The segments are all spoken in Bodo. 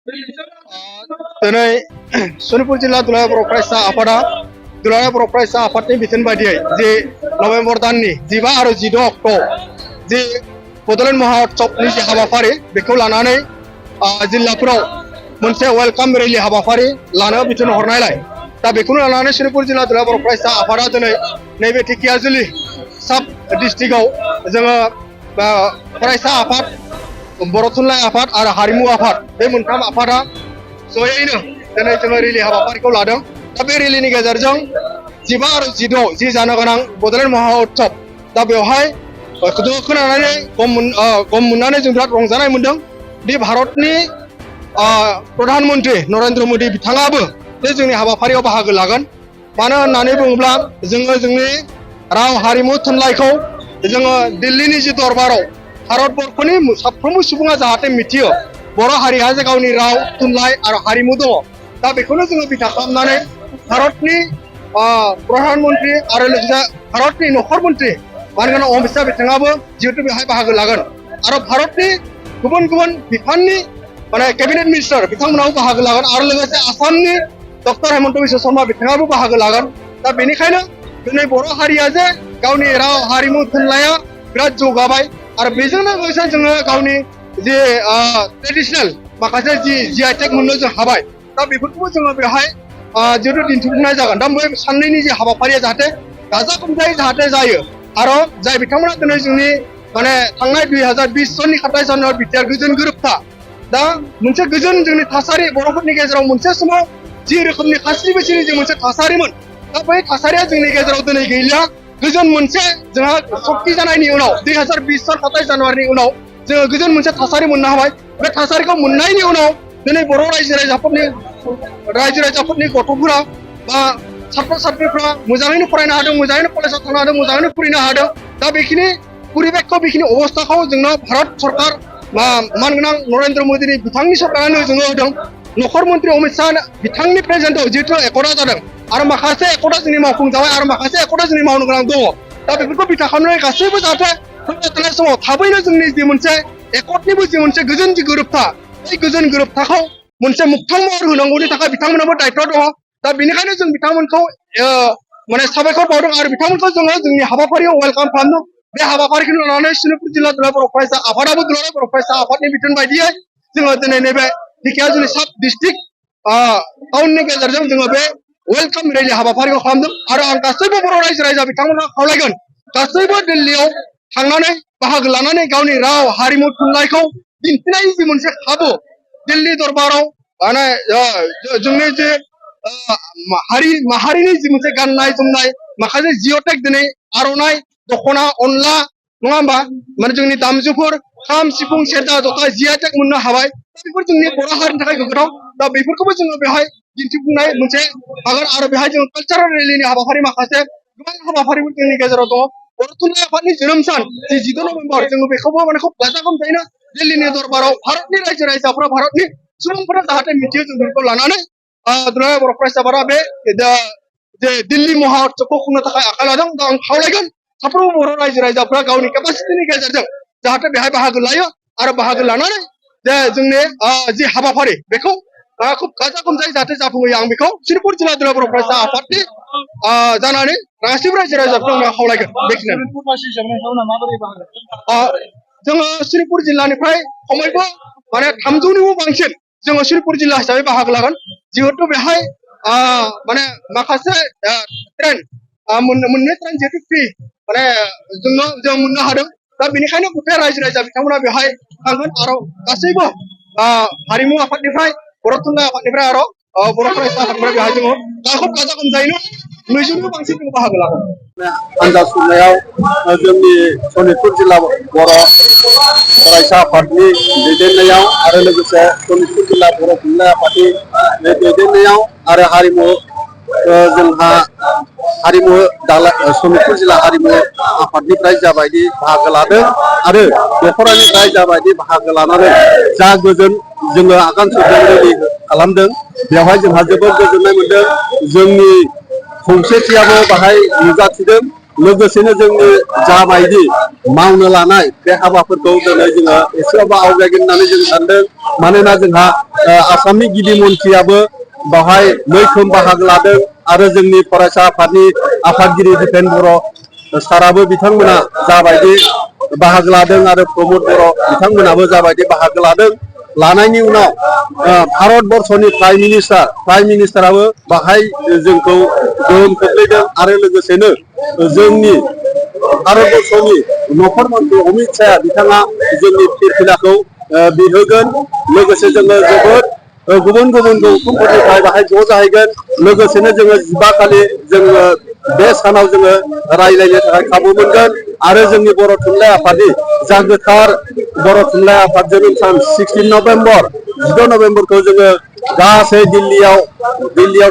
दिनै सनितपुर जिल्ला दुलाराय बर' फरायसा आफादा दुलाराय बर' फरायसा आफादनि बिथोन बायदियै जे नभेम्बर दाननि 15 आरो 16 अक्ट'आव जे बड'लेण्ड महाउत्सबनि जे हाबाफारि बेखौ लानानै जिल्लाफोराव मोनसे वेलकाम रेलि हाबाफारि लानो बिथोन हरनायलाय दा बेखौनो लानानै सनितपुर जिल्ला दुलाराय बर' फरायसा आफादा दिनै नैबे ढेकियाजुलि साब डिस्ट्रिक्टआव जोङो फरायसा आफाद बर' थुनलाइ आफाद आरो हारिमु आफाद बे मोनथाम आफादा जयैनो दिनै जोङो रेलि हाबाफारिखौ लादों। दा बे रेलिनि गेजेरजों 15 आरो 16 जि जानो गोनां बड'लेण्ड महाउत्सब दा बेवहाय खोनानानै गम मोननानै जों बिराद रंजानाय मोनदों दि भारतनि प्रधानमन्त्री नरेन्द्र मोदी बिथाङाबो बे जोंनि हाबाफारियाव बाहागो लागोन। मानो होननानै बुङोब्ला जोङो जोंनि राव हारिमु थुनलाइखौ जोङो दिल्लीनि जि दरबाराव भारतबर्षनि साफ्रोमबो सुबुङा जाहाथे मिथियो बर' हारिहा जे गावनि राव थुनलाइ आरो हारिमु दङ। दा बेखौनो जोङो बिथा खालामनानै भारतनि प्रधानमन्त्री आरो लोगोसे भारतनि नखर मन्त्रि मानगोनां अमित शाह बिथाङाबो जिहेतु बेवहाय बाहागो लागोन आरो भारतनि गुबुन गुबुन बिफाननि केबिनेट मिनिस्टार बिथांमोनाबो बाहागो लागोन आरो लोगोसे आसामनि डक्टर हेमन्त बिश्व शर्मा बिथाङाबो बाहागो लागोन। दा बेनिखायनो दिनै बर' हारिया जे गावनि राव हारिमु थुनलाइया बिराद जौगाबाय आरो बेजों लोगोसे जोङो गावनि जे ट्रेडिशनेल माखासे जि आइ टेग मोननो जों हाबाय। दा बेफोरखौबो जोङो बेवहाय जिहेतु दिन्थिफुंनाय जागोन। दा बे साननैनि जे हाबाफारिया जाहाथे गाजा गोमजायै जाहाथे जायो आरो जाय बिथांमोना दिनै जोंनि थांनाय 2020 सननि 27 जानुवारि बिटिआर गोजोन गोरोबथा दा मोनसे गोजोन जोंनि थासारि बर'फोरनि गेजेराव मोनसे समाव जि रोखोमनि खास्रि बिस्रि जों मोनसे थासारिमोन दा बै थासारिया जोंनि गेजेराव दिनै गैलिया। गोजोन मोनसे जोंहा सक्ति जानायनि उनाव 2020 सन 27 जानुवारिनि उनाव जोङो गोजोन मोनसे थासारि मोननो हाबाय। बे थासारिखौ मोननायनि उनाव दिनै बर' रायजो राजाफोरनि गथ'फोरा बा छात्र छात्रीफ्रा मोजाङैनो फरायनो हादों, मोजाङैनो कलेजाव थांनो हादों, मोजाङैनो फरायनो हादों। दा बेखिनि परिबेखखौ बेखिनि अबस्थाखौ जोंनो भारत सरकार मानगोनां नरेन्द्र मोदीनि बिथांनि सरकारानो जोङो होदों। नखर मन्त्रि अमित शाह बिथांनि प्रेजेन्टआव जिहेतु एकर्डआ जादों आरो माखासे एकर्डआ जोंनि मावफुंजाबाय आरो माखासे एकर्डआ जोंनि मावनो गोनां दङ। दा बेफोरखौ बिथा खालामनानै गासैबो जाहाथे फैबाय थानाय समाव थाबैनो जोंनि जि मोनसे एकर्डनिबो जि मोनसे गोजोन जि गोरोबथा बे गोजोन गोरोबथाखौ मोनसे मोगथां महर होनांगौनि थाखाय बिथांमोनाबो दायथ' दङ। दा बेनिखायनो जों बिथांमोनखौ साबायखर बावदों आरो बिथांमोनखौ जोङो जोंनि हाबाफारियाव वेलकाम खालामदों। बे हाबाफारिखौ लानानै सनितपुर जिल्ला दुलाराय बर' फरायसा आफादाबो दुलाराय बर' फरायसा आफादनि बिथोन बायदियै जोङो दिनै नैबे ढेकियाजुलि साब डिस्ट्रिक्ट टाउननि गेजेरजों जोङो बे वेलकाम रेलि हाबाफारिखौ खालामदों आरो आं गासैबो बर' रायजो बिथांमोनखौ खावलायगोन गासैबो दिल्लीयाव थांनानै बाहागो लानानै गावनि राव हारिमु थुनलाइखौ दिन्थिनायनि जि मोनसे खाबु दिल्ली दरबाराव जोंनि जे हारि माहारिनि जि मोनसे गाननाय जोमनाय माखासे जिअटेक दिनै आर'नाइ दख'ना अनला नङा होमबा जोंनि दामजुफोर खाम सिफुं सेरजा जथा जिअटेक मोननो हाबाय। बेफोर जोंनि बर' हारिनि थाखाय गोग्गाथाव। दा बेफोरखौबो जोङो बेवहाय दिन्थिफुंनाय मोनसे हागोन आरो बेवहाय जोङो कालचारेल रेलिनि हाबाफारि माखासे गोबां हाबाफारिफोर जोंनि गेजेराव दङ। बर' थुनलाइ आफादनि जोनोम सान जि 14 नभेम्बर जोङो बेखौबो खुब गाजा गोमजायैनो दिल्लीनि दरबाराव भारतनि रायजो राजाफोरा भारतनि सुबुंफोरा जाहाथे मिथियो जों बेखौ लानानै दुलाराय बर' फरायसा आफादा बे जे दिल्ली महाउत्सबखौ खुंनो थाखाय आखाइ लादों। दा आं खावलायगोन साफ्रोमबो बर' रायजो राजाफ्रा गावनि केपासिटिनि गेजेरजों जाहाथे बेहाय बाहागो लायो आरो बाहागो लानानै जे जोंनि जि हाबाफारि बेखौ खुब गाजा गोमजायै जाहाथे जाफुंहोयो आं बेखौ सनितपुर जिल्ला दुलाराय बर' फरायसा आफादनि जानानै गासैबो रायजो राजाफोरखौ खावलायगोन। बेखिनियानो जोङो सनितपुर जिल्लानिफ्राय खमैबो 300निबो बांसिन जोङो सनितपुर जिल्ला हिसाबै बाहागो लागोन। जिहेतु बेहाय माखासे ट्रेन मोननै ट्रेन जिहेतु फ्रि जों मोननो हादों। दा बेनिखायनो गथाय रायजो राजा बिथांमोना बेहाय थांगोन आरो गासैबो हारिमु आफादनिफ्राय बर' थुनलाइ आफादनिफ्राय आरो बर' फरायसा आफादनिफ्राय बेहाय जोङो खुब गाजा गोमजायैनो 200निबो बांसिन जों बाहागो लागोन। आनजाद सुनायाव जोंनि सनितपुर जिल्ला बर' फरायसा आफादनि दैदेननायाव आरो लोगोसे सनितपुर जिल्ला बर' थुनलाइ आफादनि दैदेननायाव आरो हारिमु जोंहा हारिमु सनितपुर जिल्ला हारिमु आफादनिफ्राय जाबायदि बाहागो लादों आरो दख'रानिफ्राय जाबायदि बाहागो लानानै जा गोजोन जोङो आगान सुरदों रेलि खालामदों बेवहाय जोंहा जोबोद गोजोननाय मोनदों। जोंनि खौसेथियाबो बाहाय नुजाथिदों। लोगोसेनो जोंनि जाबायदि मावनो लानाय बे हाबाफोरखौ दिनै जोङो एसेबाबो आवगायगोन होननानै जों सानदों। मानोना जोंहा आसामनि गिबि मन्थ्रियाबो बावहाय मैखोम बाहागो लादों आरो जोंनि फरायसा आफादनि आफादगिरि दिपेन बर' साराबो बिथांमोना जाबायदि बाहागो लादों आरो प्रमद बर' बिथांमोनाबो जाबायदि बाहागो लादों लानायनि उनाव भारतबर्षनि प्राइम मिनिस्टाराबो बाहाय जोंखौ गोहोम खोख्लैदों आरो लोगोसेनो जोंनि भारतबर्षनि नखर मन्थ्रि अमित शाह बिथाङा जोंनि फिरफिलाखौ बिहोगोन लोगोसे जोङो जोबोद गुबुन गुबुन गौथुमफोरनिफ्राय बाहाय ज' जाहैगोन लोगोसेनो जोङो 15 खालि जोङो बे सानाव जोङो रायज्लायनो थाखाय खाबु मोनगोन आरो जोंनि बर' थुनलाइ आफादनि जा गोथार बर' थुनलाइ आफाद जोनोम सान 16 नभेम्बर 15 नभेम्बरखौ जोङो गासै दिल्लीयाव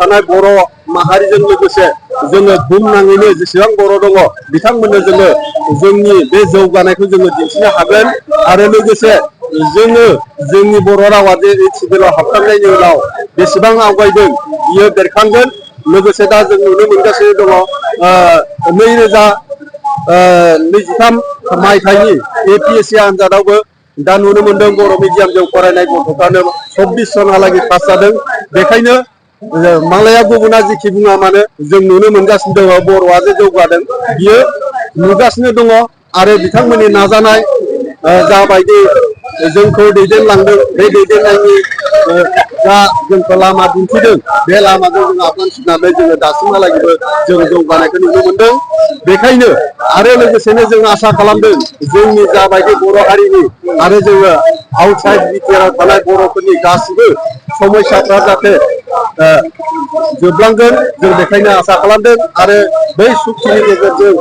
थानाय बर' माहारिजों लोगोसे जोङो बुहुमनाङैनो जेसेबां बर' दङ बिथांमोननो जोङो जोंनि बे जौगानायखौ जोङो दिन्थिनो हागोन आरो लोगोसे जोङो जोंनि बर' रावा जे सिभिलाव हाबखांनायनि उनाव बेसेबां आवगायदों बियो बेरखांगोन लोगोसे दा जों नुनो मोनगासिनो दङ 2023 मायथाइनि APSC आनजादावबो दा नुनो मोनदों बर' मिडियामजों फरायनाय गथ'फ्रानो 24 जनहालागै पास जादों बेखायनो मालाया गुबुना जेखि बुङा मानो जों नुनो मोनगासिनो दङ बर'आ जे जौगादों बियो नुगासिनो दङ आरो बिथांमोननि नाजानाय जाबायदि जोंखौ दैदेनलांदों बे दैदेननायनि जा जोंखौ लामा दिन्थिदों बे लामाजों जों आगान सुरनानै जोङो दासिमहालागैबो जों जौगानायखौ नुनो मोनदों बेखायनो आरो लोगोसेनो जों आसा खालामदों जोंनि जाबायदि बर' हारिनि आरो जोङो आउटसाइड बिटिआरआव थानाय बर'फोरनि गासिबो समस्याफ्रा जाहाथे जोबलांगोन जों बेखायनो आसा खालामदों आरो बै सुक्तिनि गेजेरजों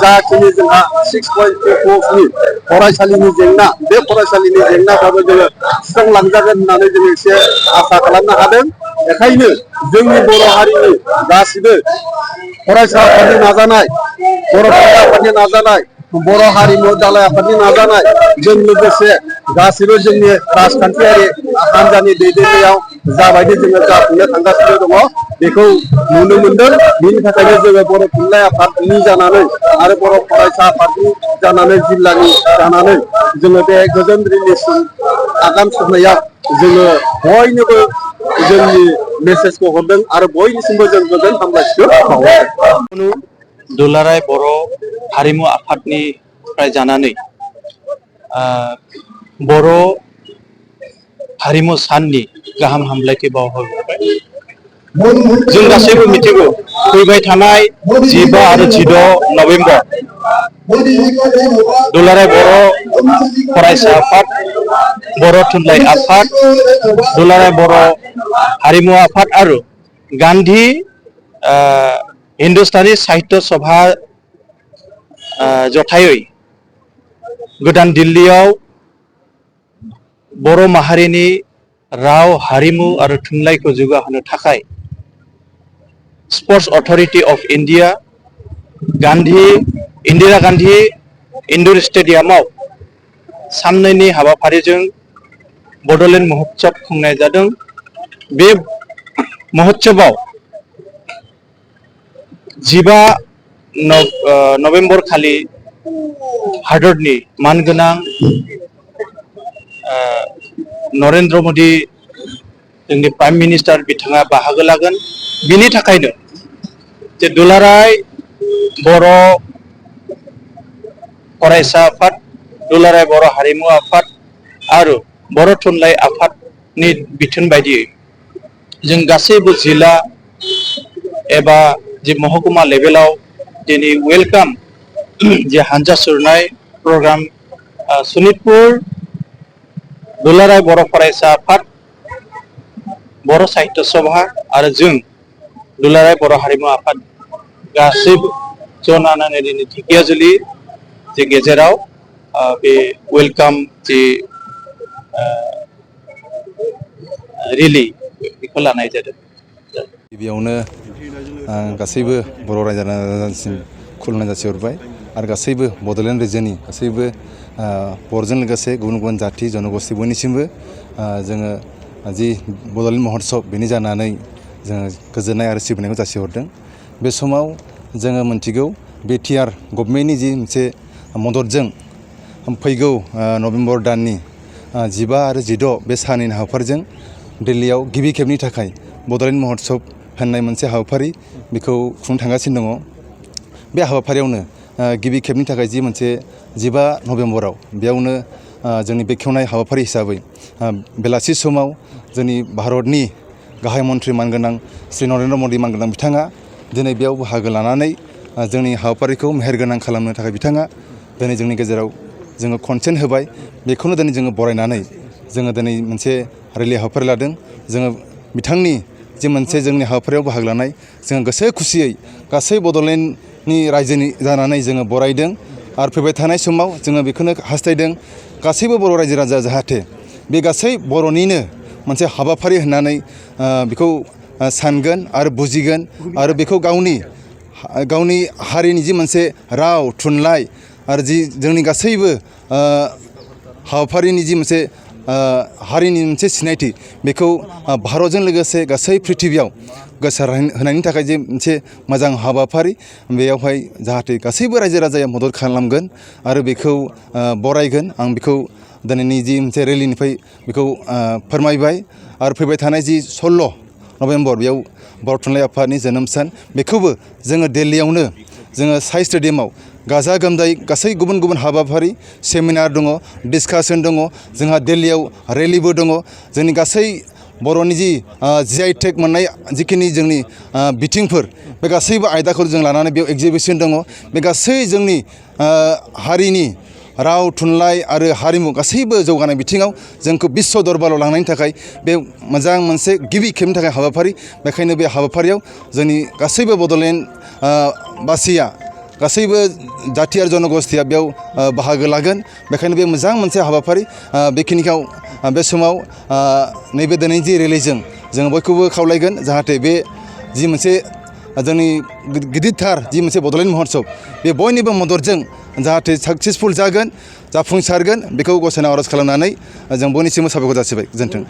जाखिनि जोंहा 6.2 फरायसालिनि जेंना बे फरायसालिनि जेंनाफ्राबो जोङो सुस्रांलांजागोन होननानै जों एसे आसा खालामनो हादों बेखायनो जोंनि बर' हारिनि गासिबो फरायसा आफादनि नाजानाय बर' थुनलाइ आफादनि नाजानाय बर' हारिमु दालाइ आफादनि नाजानाय जों लोगोसे गासिबो जोंनि राजखान्थियारि हान्जानि दैदेननायाव जाबायदि जोङो जाफुंनो थांगासिनो दङ बेखौ नुनो मोनदों बिनि थाखायनो जोङो बर' थुनलाइ आफादनि जानानै आरो बर' फरायसा आफादनि जानानै जिल्लानि जानानै जोङो बे गोजोन रिलिजसिम आगान सुरनायाव जोङो बयनोबो जोंनि मेसेजखौ हरदों आरो बयनिसिमबो जों गोजोन हामलायथिखौ बावहरदों। दुलाराय बर' हारिमु आफादनिफ्राय जानानै बर' हारिमु साननि गाहाम हामलायथि बावहरबाय। जों गासैबो मिथिगौ फैबाय थानाय 15 आरो 16 नभेम्बर दुलाराय बर' फरायसा आफाद बर' थुनलाइ आफाद दुलाराय बर' हारिमु आफाद आरो गान्धी हिन्दुस्तानी साहित्य सभा जथायै गोदान दिल्लीयाव बर' माहारिनि राव हारिमु आरो थुनलाइखौ जौगाहोनो थाखाय sports authority of India Indira Gandhi indoor स्टेडियामाव साननैनि हाबाफारिजों बड'लेण्ड महोत्सब खुंनाय जादों। बे महोत्सबाव 15 नभेम्बर खालि हादरनि मानगोनां नरेन्द्र मदि जोंनि प्राइम मिनिस्टार बिथाङा बाहागो लागोन बिनि थाखायनो जे दुलाराय बर' फरायसा आफाद दुलाराय बर' हारिमु आफाद आरो बर' थुनलाइ आफादनि बिथोन बायदियै जों गासैबो जिल्ला एबा जे महकुमा लेभेलाव दिनै वेलकाम जे हानजा सुरनाय प्रग्राम सनितपुर दुलाराय बर' फरायसा आफाद बर' साहित्य सभा आरो जों दुलाराय बर' हारिमु आफाद गासैबो ज' नांनानै दिनै ढेकियाजुलि जे गेजेराव बे वेलकाम जे रेलि बेखौ लानाय जादों। गिबियावनो गासैबो बर' रायजो राजासिम खुलुमनाय जासिहरबाय आरो गासैबो बड'लेण्ड रायजोनि गासैबो बर'जों लोगोसे गुबुन गुबुन जाथि जन'गस्ति बयनिसिमबो जोङो जि बड'लेण्ड महोत्सब बेनि जानानै जोङो गोजोननाय आरो सिबिनायखौ जासिहरदों। बे समाव जोङो मोनथिगौ बिटिआर गभर्नमेन्टनि जि मोनसे मददजों फैगौ नभेम्बर दाननि 15 आरो 16 बे सानैनि हाबाफारिजों दिल्लीयाव गिबि खेबनि थाखाय बड'लेण्ड महोत्सब होननाय मोनसे हाबाफारि बेखौ खुंनो थांगासिनो दङ। बे हाबाफारियावनो गिबि खेबनि थाखाय जि मोनसे 15 नभेम्बराव बेयावनो जोंनि बेखेवनाय हाबाफारि हिसाबै बेलासि समाव जोंनि भारतनि गाहाय मन्थ्रि मानगोनां श्री नरेन्द्र मदि मानगोनां बिथाङा दिनै बेयाव बाहागो लानानै जोंनि हाबाफारिखौ मेहेरगोनां खालामनो थाखाय बिथाङा दिनै जोंनि गेजेराव जोङो कनसेन्ट होबाय। बेखौनो दिनै जोङो बरायनानै जोङो दिनै मोनसे रेलि हाबाफारि लादों। जोङो बिथांनि जे मोनसे जोंनि हाबाफारियाव बाहागो लानाय जोङो गोसो खुसियै गासै बड'लेण्डनि रायजोनि जानानै जोङो बरायदों आरो फैबाय थानाय समाव जोङो बेखौनो हास्थायदों गासैबो बर' रायजो राजा जाहाथे बे गासै बर'निनो मोनसे हाबाफारि होननानै बेखौ सानगोन आरो बुजिगोन आरो बेखौ गावनि हारिनि जि मोनसे राव थुनलाइ आरो जि जोंनि गासैबो हाबाफारिनि जि मोनसे हारिनि मोनसे सिनायथि बेखौ भारतजों लोगोसे गासै पृथिबियाव गोसार होनायनि थाखाय जे मोनसे मोजां हाबाफारि बेयावहाय जाहाथे गासैबो रायजो राजाया मदद खालामगोन आरो बेखौ बरायगोन आं बेखौ दिनैनि जि मोनसे रेलिनिफ्राय बेखौ फोरमायबाय। आरो फैबाय थानाय जि 16 नभेम्बर बेयाव बर' थुनलाइ आफादनि जोनोम सान बेखौबो जोङो दिल्लीयावनो जोङो साइ स्टेडियामाव गाजा गोमजायै गासै गुबुन गुबुन हाबाफारि सेमिनार दङ, डिसकासन दङ, जोंहा दिल्लीयाव रेलिबो दङ। जोंनि गासै बर'नि जि GI टेग मोननाय जिखिनि जोंनि बिथिंफोर बे गासैबो आयदाखौ जों लानानै बेयाव एग्जिबिसन दङ। बे गासै जोंनि हारिनि राव थुनलाइ आरो हारिमु गासैबो जौगानाय बिथिङाव जोंखौ बिश्व दरबाराव लांनायनि थाखाय बे मोजां मोनसे गिबि खेबनि थाखाय हाबाफारि। बेखायनो बे हाबाफारियाव जोंनि गासैबो बड'लेण्ड बासिया गासैबो जाथि आरो जनगोष्ठीया बेयाव बाहागो लागोन। बेखायनो बे मोजां मोनसे हाबाफारि बेखिनिखौ बे समाव नैबे दिनैनि जि रेलिजों जों बयखौबो खावलायगोन जाहाथे बे जि मोनसे जोंनि गिदिरथार जि मोनसे बड'लेण्ड महोत्सब बे बयनिबो मददजों जाहाथे साक्सेसफुल जागोन जाफुंसारगोन बेखौ गसाइनाव आर'ज खालामनानै जों बयनिसिमबो साबायखर जासिबाय। गोजोन्थों।